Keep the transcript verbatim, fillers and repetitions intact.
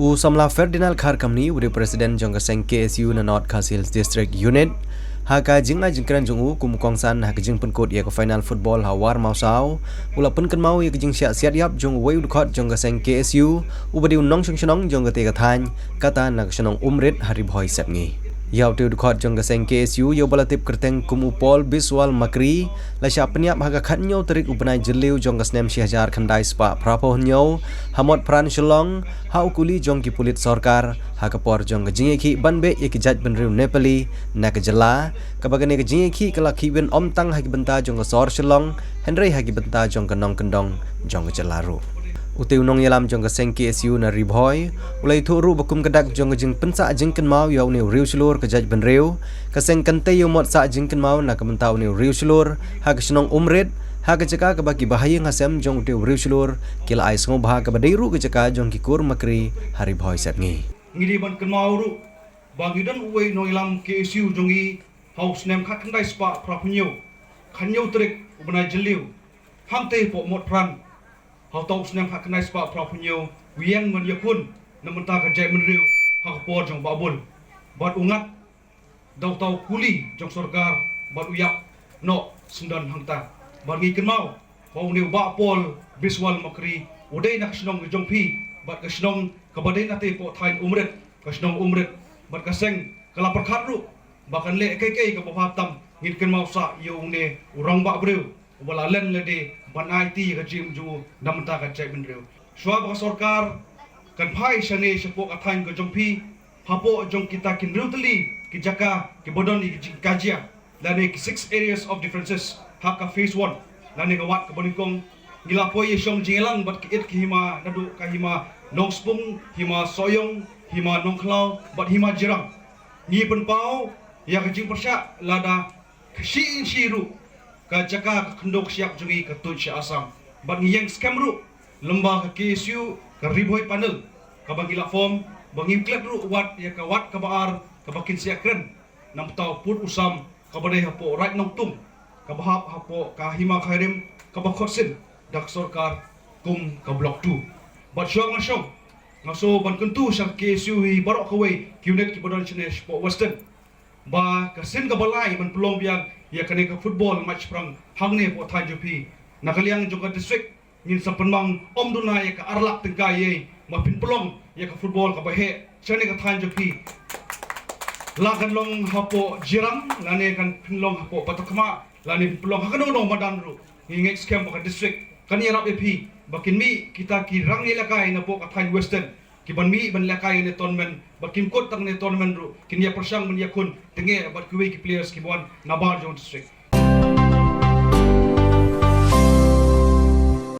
U samla Ferdinand Kharkamni, u dei president jong ka seng K S U na North Khasi Hills District Unit, ha ka jingai jingkren jong u kum u kongsan ha ka jingpynkut ïa ka final football ha Warmawsaw, u la pynkynmaw ïa ka jingshah siat ïap jong uwei u dkhot jong ka seng K S U, uba dei u nongshong shnong jong kata ka thaiñ, kata na ka shnong Umrit ha Ri Bhoi Sepngi. Ïa utei u dkhot jong ka seng K S U, ïa uba la tip kyrteng kum u Paul Biswal Makri, la shah pynïap ha ka khathynñiew tarik u bnai Jylliew jong ka snem shi hajar khyndai spah phraphew hynñiew, ha Motphran Shillong, ha u kuli jong ki pulit sorkar, ha ka por jong ka jingïakhih ban beh ïa ki jaitbynriew Nepali na ka jylla, kaba kane ka jingïakhih ka la khih win ym tang ha ki bynta jong ka sor Shillong, hynrei ha ki bynta jong ka nongkyndong jong ka jylla ruh. Utei u nongïalam jong ka seng K S U na Ri Bhoi, u la ïathuh ruh ba kum ka dak jong ka jingpynsah jingkynmaw ïa une u riewshlur ka jaitbynriew, ka seng kan tei ïa u mot sah jingkynmaw na ka bynta une u riewshlur ha ka shnong Umrit, ha ka jaka kaba ki bahaïing hasem jong utei u riewshlur ki la ai sngewbha, kaba dei ruh ka jaka jong ki kur Makri ha Ri Bhoi Sepngi. Ngi dei ban kynmaw ruh ba ngi don uwei u nongïalam K S U jong ngi ha u snem khatkhyndai spah phraphew hynñiew, khathynñiew tarik u bnai Jylliew. Hangtei hapoh Motphran, ha uta u snem khatkhyndai spah phraphew hynñiew, u ïeng ban ïakhun na bynta ka jaitbynriew ha ka por jong u Bah Bull. Bad u ngat da uta u kuli jong sorkar bad u ïap noh syndon hangta. Bad ngi kynmaw ba une u Bah Paul Biswal Makri u dei na ka shnong ka jong phi bad ka shnong kaba dei na tei hapoh thaiñ Umrit, ka shnong Umrit, bad ka seng ka la pyrkhat ruh ba kan leh kaei kaei kaba bha tam. Ngin kynmaw sah ïa une u rangbah briew uba la len lade ban aiti ïa ka jingim jong u na bynta ka jaitbynriew. Shuwa ba ka sorkar kan phai shane shapoh ka thaiñ ka jong phi, hapoh jong kita ki hynriew tylli ki jaka kiba don ïa ki jingkajia, lane ki six areas of differences ha ka phase one, lane ka wat kaba nyngkong, ngi la poi ïashong jingïalang bad ki eight ki hima, naduh ka hima Nongspung, hima Sohiong, hima Nongkhlaw bad hima Jirang. Ngi pynpaw ïa ka jingpyrshah lada ka shi inshi ruh ka jaka ka khyndew ka shyiap jong ngi ka tuid sha Assam. Bad ngi ïeng skhem ruh lyngba ka K S U ka Ri Bhoi Panel kaba ngi la form, ba ngim klet ruh wat ïa ka wat kaba ar kaba kin sa ïakren na bynta u pud u sam kaba dei hapoh Raid Nongtung, kaba hap hapoh ka hima Khyrim, kaba khot sien da ka sorkar kum ka Block two. Bad shuwa nga shong, nga sngew ban kyntu sha ka K S U hi baroh kawei ki unit kiba don shane shapoh Western, ba ka sien kaba lai ban pynlong biang ïa kane ka football match shaphrang hangne hapoh thaiñ jong phi. Na ka liang jong ka district ngin sa pynmang ym duna ïa ka ar lak tyngka ei ei, ba phin pynlong ïa ka football kaba heh shane ka thaiñ jong phi. La kan long hapoh Jirang, lane kan pynlong hapoh Patharkhmah, lane pynlong ha kano kano madan ruh, ngi ngeit skhem ba ka district kan ïarap ïa phi ba kin mih kita ki rangïalehkai napoh ka thaiñ Western, kiban mih ban lehkai ïa kane tournament, ba kim kut tang kane tournament ruh, kin ïa pyrshang ban ïakhun tyngeh bad kiwei ki players kiba wan nabar jong district.